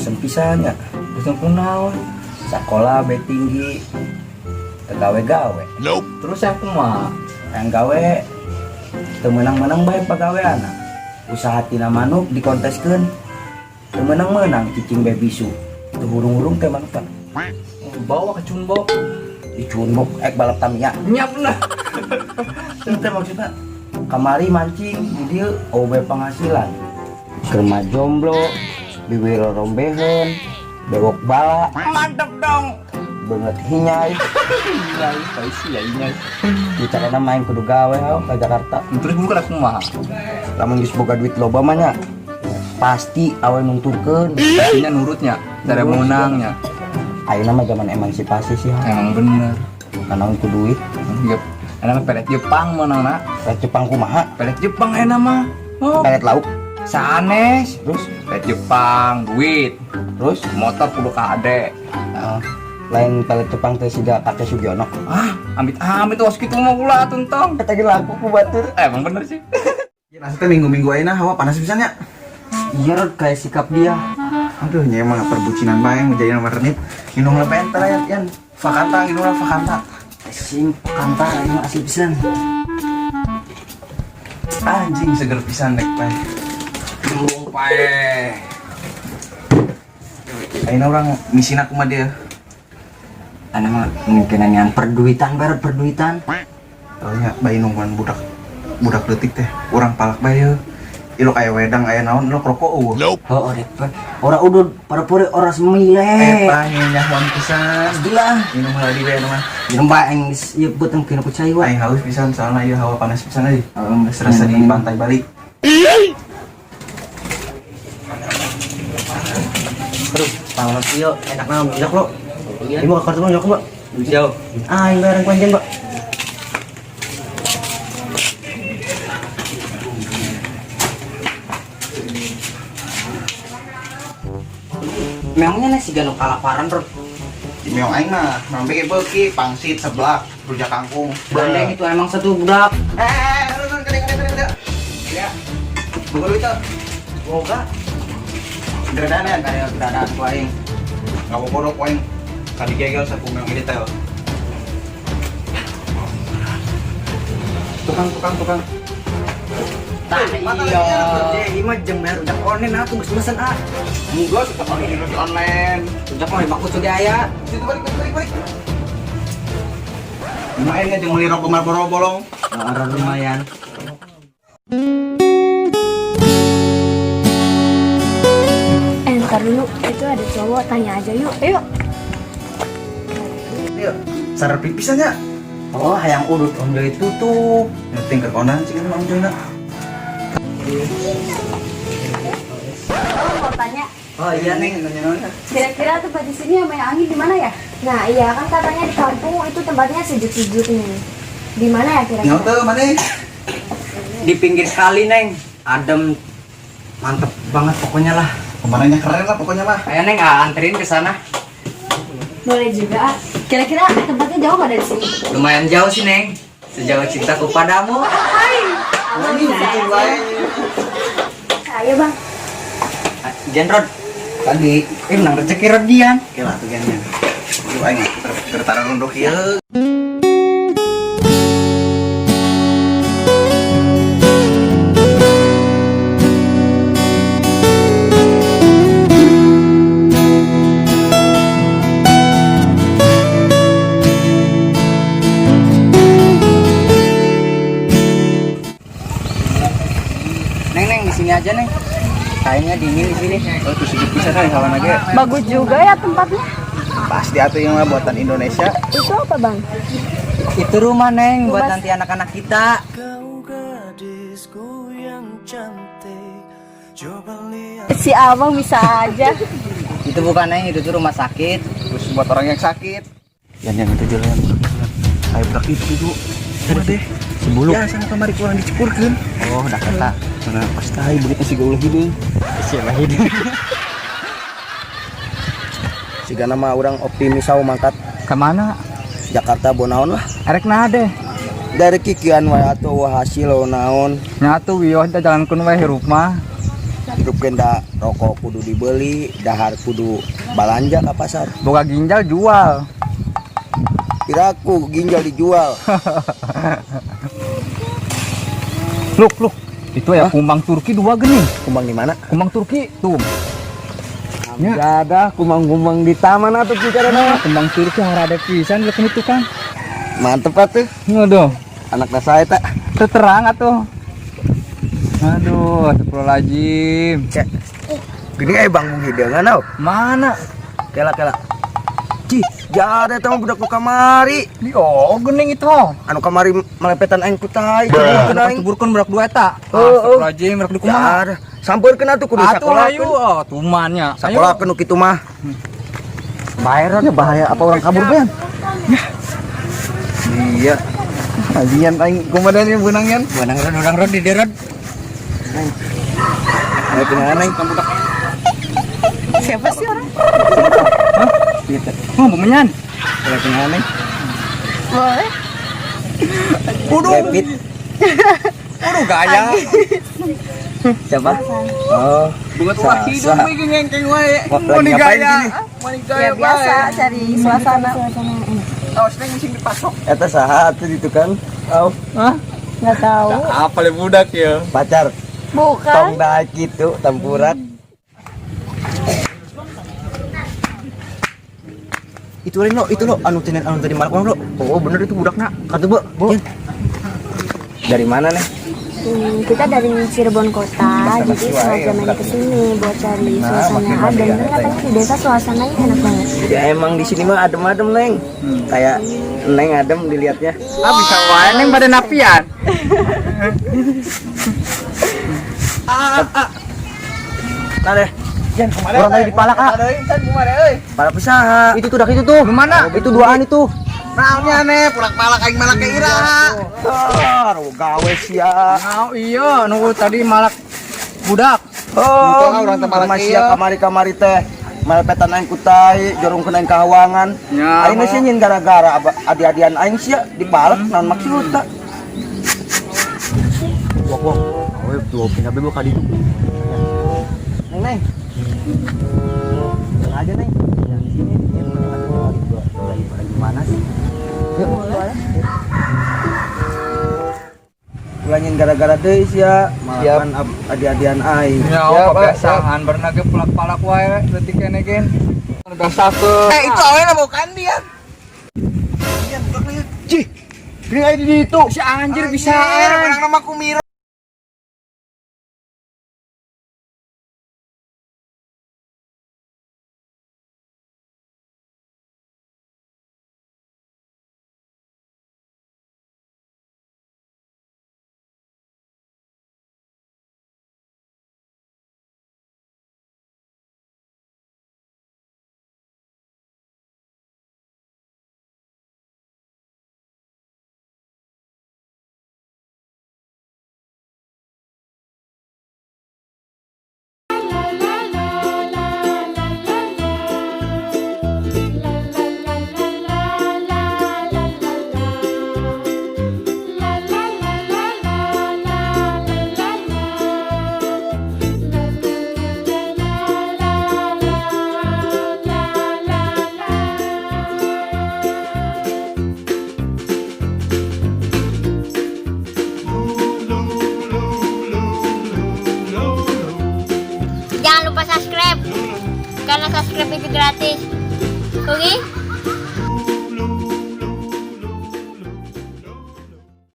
Bosen pisan nya. Bosen kunaon? Sekolah be tinggi. Teu gawe-gawe. Terus yang kumaha? Yang gawe teu meunang-meunang bae pagaweana. Usaha tina manuk dikonteskeun. Teu meunang-meunang, cicing be bisu. Teu hurung-hurung teh manuk. Bawa ke Cunbok. Di Cunbok ek balap Tamiya. Nya bener. Itu maksudnya kamari mancing di dieu obe penghasilan. Keur mah jomblo, bibir rombeheun, bewok bala, Mantep dong. Beungeut hinyai. Iya, sih ya ini. Bicarana main kudu gawe hao ka Jakarta. Terus bukan aku kumaha? Lamun geus boga duit loba mah nya, pasti awe nungturkeun. Pastinya nurutnya, cara Nurut. Menangnya. Ayeuna mah zaman emansipasi sih, ha. Emang bener. Kanaon ku duit. Iya. Enak mah pelet Jepang menang nak. Pelet Jepang kumaha? Pelet Jepang enak mah. Oh, Pelet lauk. Sanes. Terus? Pelet Jepang, duit. Terus? Motor kudu kade. Ah, lain pelet Jepang teh siga kakek Sugiono. Ah, amit amit was kitu mah ulah tuntong. Eta ge laku ku batur. Eh, emang bener sih. Ya, maksudnya minggu-minggu aja hawa panas pisan ya. Iya, Rod, kayak sikap dia. Aduh, nya emang perbucinan bae menjadi nomor renit. Minum lah bentar ya, Yan. Fakanta, minum lah Fakanta. Sing kanta ini asli pisan. Anjing seger pisan dek pae. Durung pae. Ayeuna urang misina kumaha dia? Ana mah mungkinan yang perduitan baru perduitan. Taunya bayi nungguan budak budak leutik teh. Urang palak bae ye. Ilok aya wedang aya naon ilok rokok eueuh. Oh, rek ora udud para pore ora semile. Eta nyahoan pisan. Pastilah. Minum heula di bae mah. Minum bae aing geus ieu beuteung kena ku cai wae. Aing haus pisan soalnya ieu hawa panas pisan euy. Oh, Geus rasa di pantai Bali. Aduh, panas ieu, enak naon minyak lo. Ini mau ke kartu minyak, Mbak. Jauh. Ah, yang bayar panjang, Mbak. Memangnya nasi ganu kalaparan, Rod? Di meong aing mah, nambe ge beuki pangsit seblak, rujak kangkung. Gandeng itu emang satu budak. Eh, turun, kade, kade, kade, kade. Ya. Buka duit tuh. Boga. Geredanan. Kaya keadaan ku aing. Nggak mau bodoh poin. Kali gegel sapu meong ini teh. Tukang, tukang, tukang. Tah iya. Ieu mah jeung bayar rujak online atuh geus mesen ah. Enggak, suka pakai di online. Rujak mah bakut ge aya. Situ balik, balik, balik, balik. Lumayan ya, jeung meuli rokok Marlboro bolong. Heeh, lumayan. Eh, ntar dulu. Itu ada cowok, tanya aja yuk. Ayo. Yuk, sadar pipisan ya. Oh, hayang udut Om Joy tutup. Nyeting ke konan cing Om Joy na. Oh, mau tanya. Oh iya, Neng. Nanya naon ya? Kira-kira tempat di sini yang banyak angin di mana ya? Nah, iya kan katanya di kampung itu tempatnya sejuk-sejuk nih. Di mana ya kira-kira? Nyawa teu maneh? Di pinggir kali, Neng. Adem. Mantep banget pokoknya lah. Pemandangannya keren lah pokoknya mah. Ayo Neng, ah, anterin ke sana. Boleh juga. Ah. Kira-kira tempatnya jauh nggak dari sini? Lumayan jauh sih, Neng. Sejauh cintaku padamu. Abang bisa ya? Ayo, Bang. Genrod, Tadi ini menang rezeki Rodian. Oke lah tuh gennya. Lu aing gertaran runduk ieu. Neng, Neng, di sini aja, Neng. Kayaknya dingin di sini. Oh, tuh sejuk pisan euy hawana ge. Bagus juga ya tempatnya. Pasti atuh ieu mah buatan Indonesia. Itu apa, Bang? Itu rumah, Neng, buat Rumah. nanti anak-anak kita. Si Abang bisa aja. Itu bukan, Neng, itu tuh rumah sakit. Terus buat orang yang sakit. Yan yang itu jalan. Ayo budak itu dulu. Udah deh. Sebuluk. Ya, sana kamari kurang dicepurkeun. Oh, udah kata. Sana pas tai begitu sih ulah hideung. Siapa hidup? Siga nama orang optimis sau mangkat Kemana? Jakarta bonaon lah. Erek nah deh. Dari kikian wae atuh wah hasil naon. Nyatu wiyoh teh jalankeun we hirup mah. Hirup da rokok kudu dibeli, dahar kudu balanja ke pasar. Boga ginjal jual. Piraku ginjal dijual. Luk, luk. Itu ya kumbang Turki dua gini. Kumbang di mana? Kumbang Turki tuh. Ya. Ada kumbang-kumbang di taman atuh bicara. Kumbang Turki harada pisan leukeun itu kan. Mantep atuh. Aduh, Anak saya tak. terang atuh. Aduh, astagfirullahaladzim. Gini bang hidangan au. Mana? Kela kela. Cih, jare eta mah budak nu kamari. Di oh, gening itu. Anu kamari melepetan aing ku tai. Anu tuburkeun budak dua eta. Oh, oh. Astagfirullahaladzim, rek di kumaha? Jar, sampeurkeun atuh kudu Atuh hayu, sakolahkeun. oh, tumannya. Sakolahkeun nu kitu mah. Bayarnya bahaya apa orang kabur Ben? Iya. Ajian aing kumaha nih beunangnya? Benang ron, benang ron di derot. Ayo kenalan aing. Siapa sih orang? Oh, bumenyan. Ayo kenalan aing. Boleh. Waduh. David. Waduh, gaya. Siapa? Oh, Bunga tua Sa- hidung sa. we ngengkeng wae. Wah, lagi Mani ngapain gaya. sini? Mani gaya Ya biasa cari suasana. Awas neng sing dipasok. Eta saha atuh di tukang? Oh, Hah? Nggak tahu. Apa le budak ya? pacar. Bukan. Tong daek kitu tempurat. Itu lain lo, itu lo anu tinen anu tadi malak lo. Oh, bener itu budakna. Kata bu, bu. Dari mana nih? Kita dari Cirebon kota, jadi sengaja main ke sini buat cari suasana adem. Kan katanya di desa suasananya enak banget. Ya emang di sini mah adem-adem, Neng. Kayak Neng adem dilihatnya. Ah, bisa wae neng pada napian. Nah deh, Orang tadi dipalak ah. para pesaha. Itu tuh dak itu tuh. Lu mana? Itu duaan itu. Naonnya nih pulak-palak aing malak ke ira. Ah, gawe sia. Oh iya, nunggu tadi malak budak. Oh, orang teh malak masih iya. kamari-kamari teh melepetan aing ku tai, jorongkeun aing ka hawangan. Ya, Aing sih nyin gara-gara adi-adian aing sia dipalek naon maksudna. Wah, wah. Awe tuh pindah bebo kali itu. Neng, Neng. Tenang aja, Neng. Yang di sini dia lagi lagi gimana sih? Boleh. Ulah nyin gara-gara deui sia, malakan adi-adian aing. Ya, oh, kebiasaan berenang pulak-palak wae leutik kene gen. Biasa ke. Eh itu awena bukan dia. Cih, gini aing di ditu. Si anjir bisa. Menang nama Kumiro. Jangan lupa subscribe karena subscribe itu gratis. Oke?